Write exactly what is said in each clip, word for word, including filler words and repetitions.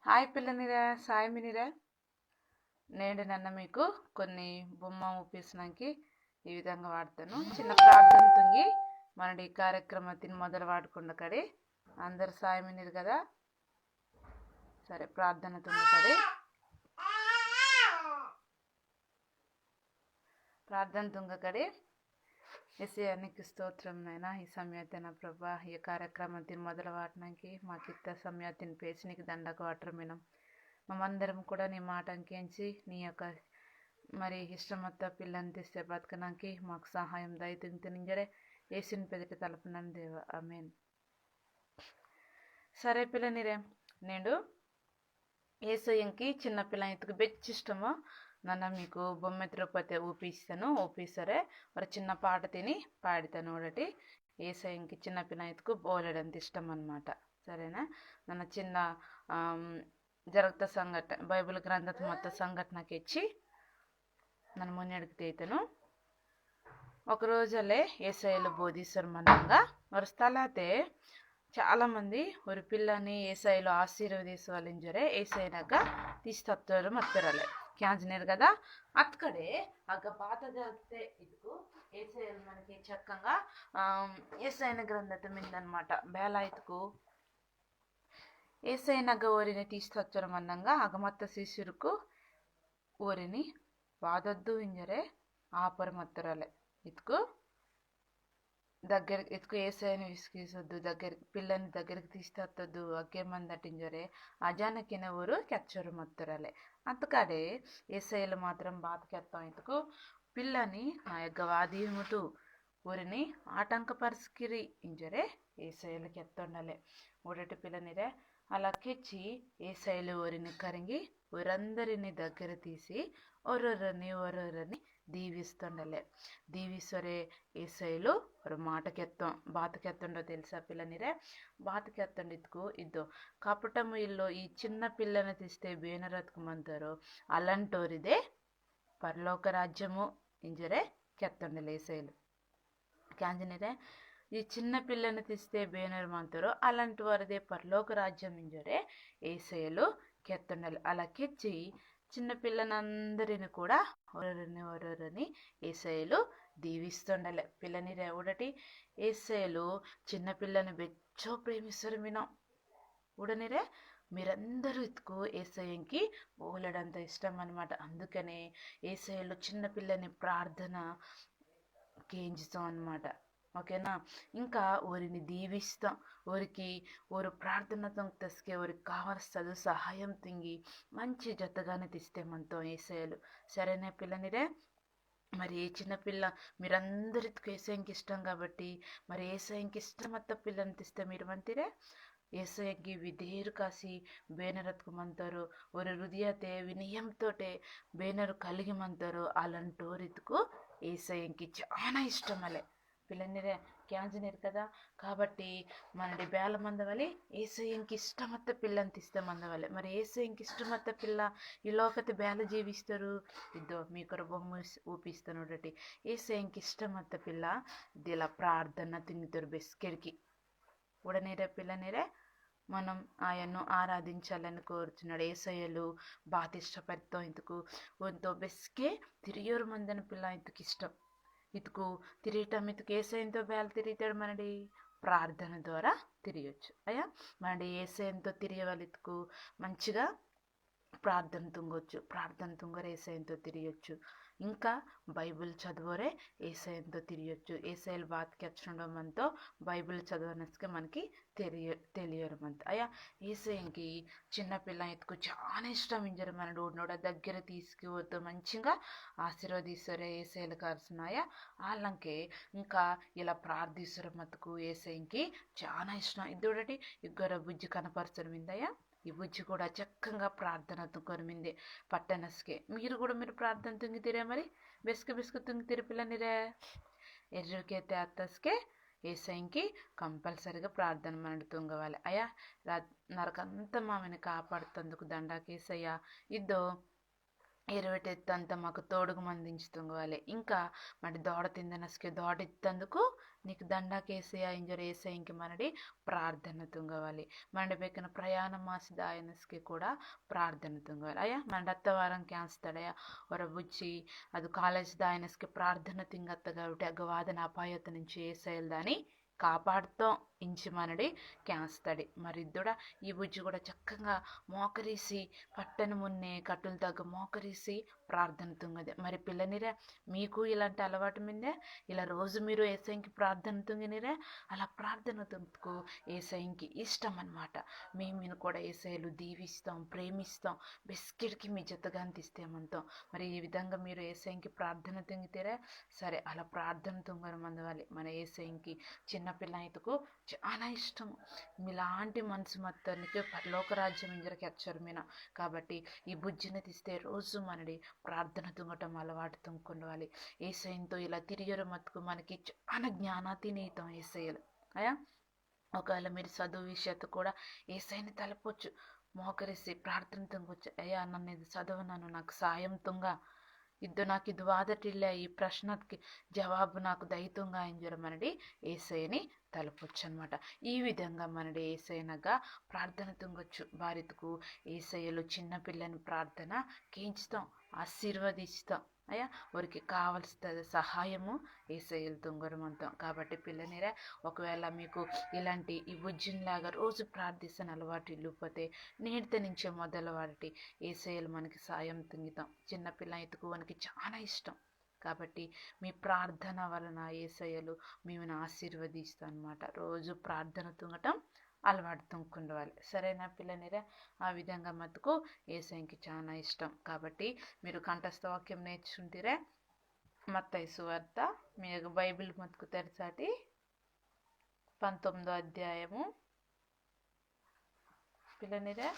హాయ్ పిల్లనిరే, సాయమినిరే. నేడు నన్న మీకు కొన్ని బొమ్మ ఊపిసడానికి ఈ విధంగా వాడతాను. చిన్న ప్రార్థన తుంగి మనడి ఈ కార్యక్రమతిని మొదలు వాడుకుండ కడి. అందరు సాయమినిరు కదా? సరే, ప్రార్థన తుంగ కడి. ప్రార్థన తుంగ కడి. యేసయ్యా, నీకు స్తోత్రం నాయనా. ఈ సమయతే నా ప్రభా, ఈ కార్యక్రమతిని మొదలు వాడడానికి మాకిత్త సమయతిని పేసి నీకు దండకు వాటరమినం. మమ్మందరం కూడా నీ మాట అంకించి నీ యొక్క మరి ఇష్టమత్త పిల్లని తీస్తే బతకడానికి మాకు సహాయం దయతుంగితే నింజరే యేసుని పెదటి తలపనను దేవ. ఆమేన్. సరే పిల్లనిరే, నేడు ఏసయ్యంకి చిన్నపిల్ల ఇతుకు బెచ్చి ఇష్టమో నన్న మీకు బొమ్మె తిరుపతి ఊపిస్తాను. ఊపిసరే ఒక చిన్న పాట తిని పాడితాను. ఒకటి ఏసయ్యంకి చిన్నపిల్ల ఇతుకు బోలెడంత ఇష్టం అనమాట. సరేనా? నన్న చిన్న ఆమ్, జరుగుత సంఘటన, బైబిల్ గ్రంథత మొత్తం సంఘటనకి ఇచ్చి నన్న మున్నెడికి తీతను. ఒక రోజులే ఏసయ్యలు బోధిస్తారు మనంగా. ఒక స్థలతే చాలా మంది ఒక పిల్లని ఏసయ్యలు ఆశీర్వదించవాలింజరే ఏసయ్యనగ్గ తీసి తత్తారు మత్తరలే. క్యాంజనేరు కదా. అక్కడే అగ్గ బాత జరిగితే ఇదికు ఏసయ్యలు మనకి చక్కగా ఆ, ఏసయ్యన గ్రంథత మిందనమాట. బేలా ఇతుకు ఏసయ్యనగ్గ ఓరిని తీసి తత్తారు మన్నంగా అగ్గ మత్త శిష్యురుకు ఓరిని వాదొద్దు ఇంజరే ఆపరు మత్తరలే. ఇతుకు దగ్గర ఇతుకు ఏసయ్యని విసిగిసొద్దు, దగ్గర పిల్లని దగ్గరికి తీసి తత్తొద్దు, అగ్గే మందటింజరే అజానకిన ఊరు కెచ్చరు మత్తరలే. అంతకాడే ఏసయ్యలు మాత్రం బాత కెత్తాం ఇతుకు పిల్లని నా యొక్క వాదీముటు ఊరిని ఆటంకపరిసికిరి ఇంజరే ఏసయ్యలు కెత్తుండలే. ఊడటి పిల్లనిరే అలా కెచ్చి ఏసయ్యలు ఊరిని కరింగి ఊరందరిని దగ్గర తీసి ఒరొరని ఒరొరని దీవిస్తుండలే. దీవిసొరే ఏసయ్యలు ఒక మాట కెత్తాం. బాత కెత్తుండో తెలుసా పిల్లనిరే? బాత కెత్తుండితుకు ఇద్దో కపటము ఇల్లో ఈ చిన్న పిల్లని తీస్తే బేనరత్కు మంతారో అలాంటోరిదే పరలోక రాజ్యము ఇంజరే కెత్తుండలే ఏసయ్యలు. క్యాంజనిరే ఈ చిన్న పిల్లని తీస్తే బేనరు మంతారో అలాంటి వారిదే పరలోక రాజ్యం ఇంజరే ఏసయ్యలు కెత్తుండలే. అలా కెచ్చి చిన్న పిల్లనందరిని కూడా ఒరొరని ఒరొరని ఏసయ్యలు దీవిస్తుండలే. పిల్లనిరే ఊడటి ఏసయ్యలు చిన్న పిల్లని బెచ్చో ప్రేమిస్తారు మినం. ఊడనిరే మీరందరూ ఇతుకు ఏసయ్యంకి బోలెడంత ఇష్టం అనమాట. అందుకనే ఏసయ్యలు చిన్న పిల్లని ప్రార్థన కేంజిస్తాం అనమాట. ఓకేనా? ఇంకా ఓరిని దీవిస్తాం. ఓరికి ఓరు ప్రార్థన తుంగతస్కే ఓరికి కావలసిన సహాయం తుంగి మంచి జతగానే తీస్తే మంతాం ఏసయ్యలు. సరేనా పిల్లనిరే? మరి ఏ చిన్నపిల్ల మీరందరికీ ఏసయ్యకి ఇష్టం కాబట్టి మరి ఏసయ్యకి ఇష్టమత్త పిల్లని తీస్తే మీరు మంతిరే ఏసయ్యకి విధేయురు కాసి బేనరత్కు మంతారు. ఒరు హృదయతే వినయంతోటే బేనరు కలిగి మంతారు. అలాంటోరితుకు ఏసయ్యకి చాలా ఇష్టమలే. పిల్లనిరే క్యాంజనీరు కదా. కాబట్టి మనడి బేల మందవలి ఏసయ్యకి ఇష్టమత్త పిల్లని తీస్తే మందవలే. మరి ఏసయ్యకి ఇష్టమత్త పిల్ల ఈ లోకతే బేల జీవిస్తారు. ఇద్దో మీకొర బొమ్మ ఊపిస్తాను ఒకటి. ఏసయ్యకి ఇష్టమత్త పిల్ల దిల ప్రార్థన తింగితోరు బెస్కెడికి. ఉడనిరే పిల్లనిరే మనం ఆయన్ను ఆరాధించాలని కోరుతున్నాడు. ఏసయ్యలు బాత ఇష్టపడతాం ఇతుకు. వంతో బెస్కే తిరియోరు మందని పిల్ల ఇతుకు ఇష్టం. ఇతుకు తిరియటం ఇతుకు ఏసయ్యంతో బేల తిరిగితాడు మనడి ప్రార్థన ద్వారా తిరియొచ్చు. అయ్యా మనడి ఏసయ్యంతో తిరియవలితుకు మంచిగా ప్రార్థన తుంగొచ్చు. ప్రార్థన తుంగరే ఏసయ్యంతో తిరియొచ్చు. ఇంకా బైబిల్ చదువరే ఏసయ్యంతో తిరియొచ్చు. ఏసయ్యలు బాత కెచ్చడం మనతో బైబిల్ చదవనస్కే మనకి తెలియ తెలియరు మనతో. అయ్యా ఏసయ్యకి చిన్నపిల్ల ఎత్తుకు చాలా ఇష్టం ఇంజరు మనడు నోడ దగ్గర తీసుకువద్దు మంచిగా ఆశీర్వదిస్తారే ఏసయ్యలు కారుస్తున్నాయా. వాళ్ళకే ఇంకా ఇలా ప్రార్థిస్తారు మతుకు ఏసయ్యకి చాలా ఇష్టం. ఇద్దొడటి ఇగ్గర బుజ్జి కనపరచడం మిందయ్యా. ఈ బుజ్జి కూడా చక్కగా ప్రార్థన తుంగొరు మిందే పట్టణస్కే. మీరు కూడా మీరు ప్రార్థన తుంగితీరే మరి? బెస్క బెస్క తుంగితీరు పిల్లనిరే. ఎర్రకే తేత్తస్కే ఏసయ్యకి కంపల్సరీగా ప్రార్థన మనడు తుంగవాలి. అయ్యా రా నరకంతా మామిని కాపాడుతందుకు దండాకి ఏసయ్యా. ఇద్దో ఇరవటెత్తంత మాకు తోడుగు మందించి తుంగవాలి. ఇంకా మరి దోడ తిందనస్కే దోడ ఇత్తందుకు నీకు దండాకేసయ్యా ఇంజొరు ఏసయ్యంకి మనడి ప్రార్థన తుంగవాలి. మనడి బెక్కన ప్రయాణ మాసి దాయనస్కే కూడా ప్రార్థన తుంగవాలి. అయ్యా, మనడి అత్త వారం క్యాన్స్తడయ్యా, ఒర బుచ్చి అది కాలేజ్ దాయనస్కే ప్రార్థన తింగత్త కాబట్టి అగ్గవాదన అపాయత నుంచి ఏసయ్యలు దాని కాపాడుతాం ఇంచి మనడి క్యాన్స్తడి. మరి ఇద్దుడా ఈ బుజ్జి కూడా చక్కగా మోకరిసి పట్టణ మున్నే కట్టుల దగ్గర మోకరిసి ప్రార్థన తుంగదే. మరి పిల్లనిరే, మీకు ఇలాంటి అలవాటు మిందే? ఇలా రోజు మీరు ఏసైంకి ప్రార్థన తుంగినిరే? అలా ప్రార్థన తుంగుకు ఏసైంకి ఇష్టం అన్నమాట. మీ మీరు కూడా ఏసైలు దీవిస్తాం, ప్రేమిస్తాం, బెస్కిడికి మీ జతగా అందిస్తేమంటాం. మరి ఈ విధంగా మీరు ఏసైంకి ప్రార్థన తుంగితేరే? సరే, అలా ప్రార్థన తుంగరు మందవాలి. మన ఏసైంకి చిన్నపిల్ల ఇతుకు చాలా ఇష్టం. మీలాంటి మనసు మత్తోనికి పరలోక రాజ్యం ఇంజర కెచ్చరు మీన. కాబట్టి ఈ బుజ్జిని తీస్తే రోజు మనడి ప్రార్థన తుంగటం అలవాటు తుంగుకుండవాలి. ఏసైంతో ఇలా తిరియరు మతుకు మనకి చాలా జ్ఞానాతి నీతం ఏసయ్యలు. అయ్యా, ఒకవేళ మీరు చదువు విషయత కూడా ఏసైని తలపొచ్చు, మోకరిసి ప్రార్థన తుంగొచ్చు. అయ్యా, నన్ను ఇది చదవనను నాకు సాయం తుంగ, ఇద్దు నాకు ఇది వాదటిల్లే, ఈ ప్రశ్నకి జవాబు నాకు దయతుంగా ఇంజర మనడి ఏసయ్యని తలపొచ్చు అనమాట. ఈ విధంగా మనడి ఏసయ్యనగా ప్రార్థన తుంగొచ్చు. బారితుకు ఏసయ్యలు చిన్నపిల్లని ప్రార్థన కేంచుతాం, ఆశీర్వదిస్తాం. అయ్యా, వారికి కావలసిన సహాయము ఏసయ్యలు తుంగరమంతాం. కాబట్టి పిల్లనిరే, ఒకవేళ మీకు ఇలాంటి ఈ బుజ్జిన్లాగా రోజు ప్రార్థిస్తున్న అలవాటు ఇల్లుపోతే నేటితో నుంచే మొదలు వాడటి. ఏసయ్యలు మనకి సాయం తుంగితాం. చిన్నపిల్ల ఎత్తుకోవడానికి చాలా ఇష్టం. కాబట్టి మీ ప్రార్థన వలన ఏసయ్యలు మిమ్మల్ని ఆశీర్వదిస్తాం అనమాట. రోజు ప్రార్థన తుంగటం అలవాటు తుంగుకుండవాలి. సరేనా పిల్లనిరే? ఆ విధంగా మతుకు ఏసైకి చాలా ఇష్టం. కాబట్టి మీరు కంఠస్థ వాక్యం నేర్చుకుంటారే. మత్తయి సువార్త, మీ యొక్క బైబిల్ మతుకు తెరచాటి, పంతొమ్మిదో అధ్యాయము. పిల్లనిరే,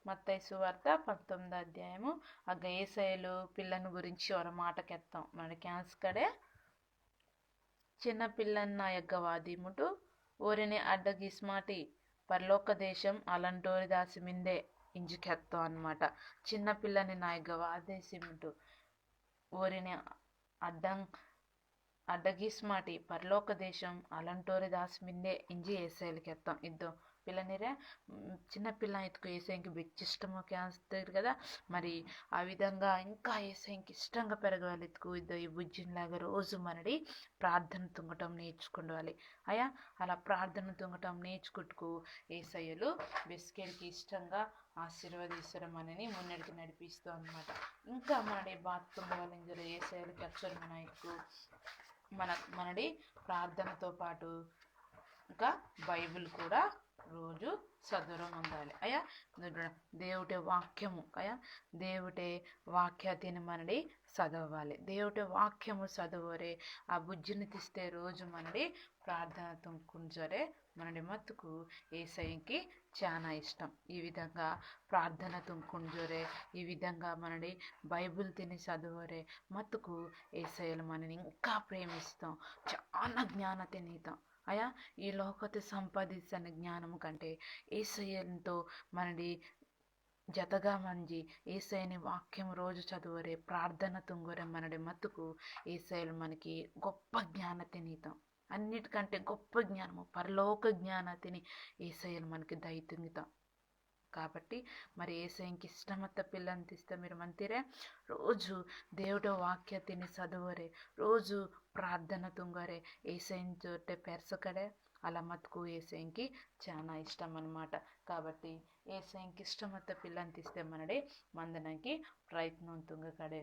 మత్తయి సువార్త పంతొమ్మిదో అధ్యాయము. అగ్గ ఏసయ్యలు పిల్లని గురించి ఒక మాట కెత్తాం. మన క్యాన్స్ కడే చిన్న పిల్లని నా యొక్క వాదిముటు ఓరిని అడ్డగిస్మాటి పరలోక దేశం అలంటోరి దాసి మిందే ఇంజి కెత్తాం అనమాట. చిన్న పిల్లని నా యొక్క వాదేసిముటు ఓరిని అడ్డం అడ్డగిస్మాటి పరలోక దేశం అలంటోరి దాసి మిందే ఇంజి ఏసయ్యలు కెత్తాం. ఇద్దో పిల్లనిరే, మ్, చిన్న పిల్ల ఎత్తుకు ఏసైకి బెచ్చి ఇష్టమో కేంస్తారు కదా. మరి ఆ విధంగా ఇంకా ఏసైకి ఇష్టంగా పెరగవాలి ఎత్తుకు ఇద్దో ఈ బుజ్జిన్లాగా రోజు మనడి ప్రార్థన తుంగటం నేర్చుకుండవాలి. అయ్యా, అలా ప్రార్థన తుంగటం నేర్చుకుంటుకు ఏసయ్యలు బెస్కెడికి ఇష్టంగా ఆశీర్వదించడం మనని మున్నడికి నడిపిస్తూ అనమాట. ఇంకా మనడి బాత్ తుంగవాలింజరు ఏసయ్యలు కెచ్చరు మన ఎత్తుకు మన మనడి ప్రార్థనతో పాటు ఇంకా బైబిల్ కూడా రోజు చదవడం ఉండాలి. అయ్యా, దేవుటే వాక్యము, అయ్యా, దేవుటే వాక్యతిని మనడి చదవాలి. దేవుటే వాక్యము చదవరే, ఆ బుజ్జిని తీస్తే రోజు మనడి ప్రార్థన తుంకుంజరే మనడి మత్తుకు ఏసయ్యకి చాలా ఇష్టం. ఈ విధంగా ప్రార్థన తుంకుంజరే, ఈ విధంగా మనడి బైబిల్ తిని చదవరే మత్తుకు ఏసయ్యలు మనని ఇంకా ప్రేమిస్తాం, చాలా జ్ఞాన తినితాం. అయ్యా, ఈ లోకతే సంపాదించిన జ్ఞానం కంటే ఏసయ్యతో మనడి జతగా మంజి ఏసయ్యని వాక్యం రోజు చదువరే, ప్రార్థన తుంగరే మనడి మత్తుకు ఏసయ్యలు మనకి గొప్ప జ్ఞాన తినితాం. అన్నిటికంటే గొప్ప జ్ఞానము, పరలోక జ్ఞాన తిని ఏసయ్యలు మనకి దయతుంగితాం. కాబట్టి మరి ఏసయ్యకి ఇష్టమత్త పిల్లని తీస్తే మీరు మంతిరే రోజు దేవుడు వాక్య తిని చదువరే, రోజు ప్రార్థన తుంగరే, ఏసయ్యని తోటే పెరసకడే అలా మతుకు ఏసయ్యకి చాలా ఇష్టం అన్నమాట. కాబట్టి ఏసయ్యకి ఇష్టమత్త పిల్లని తీస్తే మనడే మందనంకి ప్రయత్నం తుంగకడే.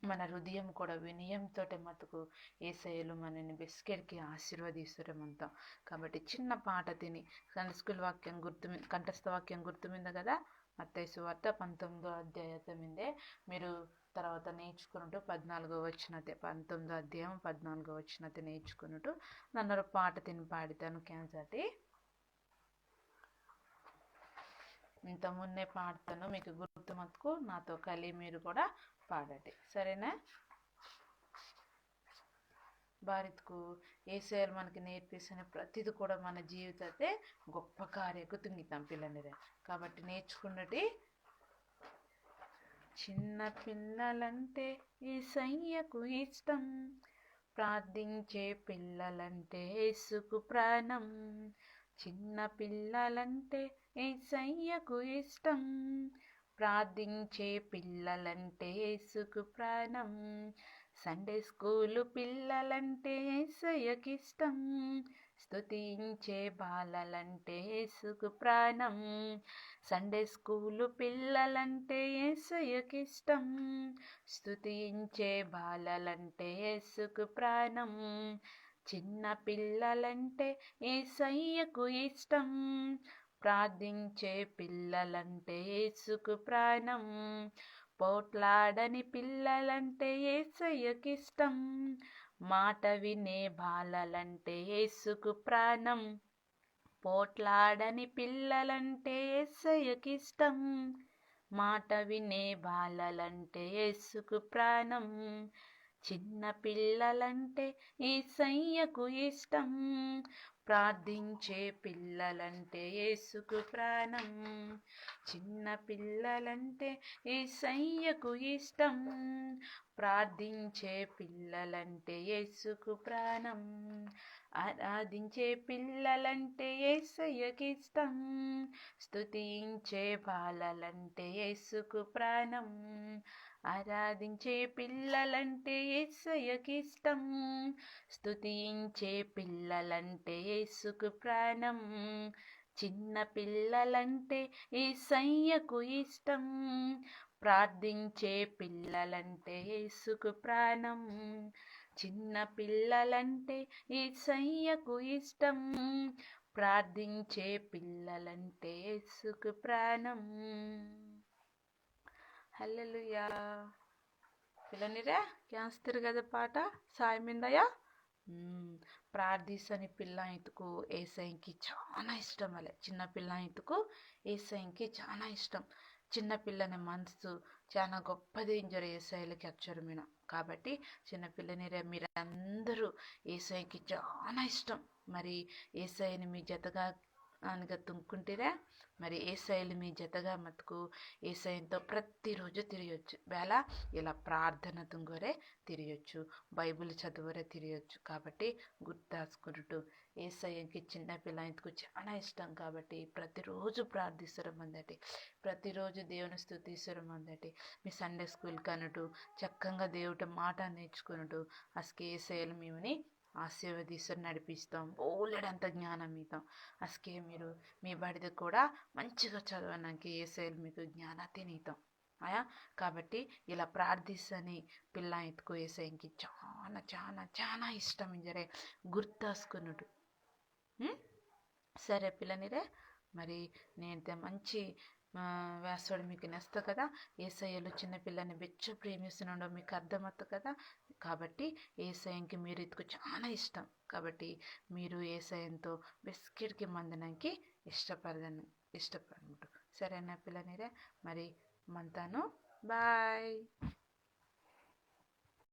మన హృదయం కూడా వినయంతోటే మతుకు ఏసయ్యలు మనని బెస్కెడికి ఆశీర్వదిస్తురమంతాం. కాబట్టి చిన్న పాట తిని సండే స్కూల్ వాక్యం గుర్తు మీ-, కంఠస్థ వాక్యం గుర్తు మీద కదా, మత్తయి సువార్త పంతొమ్మిదో అధ్యాయత మీదే మీరు తర్వాత నేర్చుకున్నట్టు పద్నాలుగో వచనతే, పంతొమ్మిదో అధ్యాయం పద్నాలుగో వచనతే నేర్చుకున్నట్టు నన్నొరు పాట తిని పాడితాను. క్యాన్సాటి ఇంత మున్నే పాడతాను, మీకు గుర్తు మతుకు నాతో కలిసి మీరు కూడా పాడండి, సరేనా? బారిత్కు ఏసయ్యలు మనకి నేర్పిస్తున్న ప్రతిది కూడా మన జీవితతే గొప్ప కార్యకు తుంగితాం పిల్లనిరే. కాబట్టి నేర్చుకున్నటి చిన్న పిల్లలంటే ఏసయ్యకు ఇష్టం. ప్రార్థించే పిల్లలంటే యేసుకు ప్రాణం. చిన్న పిల్లలంటే ఏసయ్యకు ఇష్టం. ప్రార్థించే పిల్లలంటే యేసుకు ప్రాణం. సండే స్కూలు పిల్లలంటే ఏసయ్యకిష్టం. స్తుతించే బాలలంటే యేసుకు ప్రాణం. సండే స్కూలు పిల్లలంటే ఏసయ్యకిష్టం. స్తుతించే బాలలంటే యేసుకు ప్రాణం. చిన్న పిల్లలంటే ఏసయ్యకు ఇష్టం. ప్రార్థించే పిల్లలంటే యేసుకు ప్రాణం. పోట్లాడని పిల్లలంటే ఏసయ్యకిష్టం. మాట వినే బాలలంటే యేసుకు ప్రాణం. పోట్లాడని పిల్లలంటే ఏసయ్యకిష్టం. మాట వినే బాలలంటే యేసుకు ప్రాణం. చిన్న పిల్లలంటే ఏసయ్యకు ఇష్టం. ప్రార్థించే పిల్లలంటే యేసుకు ప్రాణం. చిన్న పిల్లలంటే ఏసయ్యకు ఇష్టం. ప్రార్థించే పిల్లలంటే యేసుకు ప్రాణం. ఆరాధించే పిల్లలంటే ఏసయ్యకిష్టం. స్తుతించే బాలలంటే యేసుకు ప్రాణం. ఆరాధించే పిల్లలంటే ఏసయ్యకిష్టం. స్తుతించే పిల్లలంటే యేసుకు ప్రాణం. చిన్న పిల్లలంటే ఏసయ్యకు ఇష్టం. ప్రార్థించే పిల్లలంటే యేసుకు ప్రాణం. చిన్న పిల్లలంటే ఏసయ్యకు ఇష్టం. ప్రార్థించే పిల్లలంటే యేసుకు ప్రాణం. హల్లెలూయా. పిల్లనిరే, క్యాన్స్తిరి కదా పాట సాయమిందయ్యా. ప్రార్థిసని పిల్ల ఇతుకు ఏసైకి చాలా ఇష్టం అలే. చిన్న పిల్ల ఇతుకు ఏసైకి చాలా ఇష్టం. చిన్న పిల్లని మనసు చాలా గొప్పది ఇంజరు ఏసైలకి అచ్చరు మీను. కాబట్టి చిన్న పిల్లనిరే, మీరందరూ ఏసైకి చాలా ఇష్టం. మరి ఏసైని మీ జతగా అనగా తుంకుంటిరే. మరి ఏసైలు మీ జతగా మతుకు ఏసైతో ప్రతిరోజు తిరియొచ్చు. వేళ ఇలా ప్రార్థన తుంగోరే తిరియొచ్చు, బైబిల్ చదువురే తిరియొచ్చు. కాబట్టి గుర్తాసుకుంటు ఏసయ్యకి చిన్నపిల్ల ఇందుకు చాలా ఇష్టం. కాబట్టి ప్రతిరోజు ప్రార్థిసరం అందటి, ప్రతిరోజు దేవుని స్తుతిసరం అందటి. మీ సండే స్కూల్ కనుటు చక్కగా దేవుడి మాట నేర్చుకునుటు అసలు ఏసైలు మీవుని ఆశీర్వదిస్తూ నడిపిస్తాం. బోలెడంత జ్ఞానం ఇస్తాం. అసకే మీరు మీ బడిది కూడా మంచిగా చదవడానికి ఏసైలు మీకు జ్ఞానతిని ఇస్తాం. ఆయా? కాబట్టి ఇలా ప్రార్థిస్తని పిల్ల ఎత్తుకు ఏసైకి చాలా చాలా చాలా ఇష్టం ఇంజరే గుర్తాసుకునుడు. ఉం? సరే పిల్లనిరే, మరి నేనైతే మంచి ఆ, వ్యాసుడు మీకు నెస్తో కదా. ఏసయ్యలు చిన్నపిల్లని బెచ్చ ప్రేమిస్తున్నాడో మీకు అర్థమవుతుంది కదా. కాబట్టి ఏసయ్యంకి మీరు ఇతుకు చాలా ఇష్టం. కాబట్టి మీరు ఏసయ్యంతో బెస్కెట్కి మందనంకి ఇష్టపడదని ఇష్టపడముటు. సరేనా పిల్లనిరే? మరి మంతాను. బాయ్.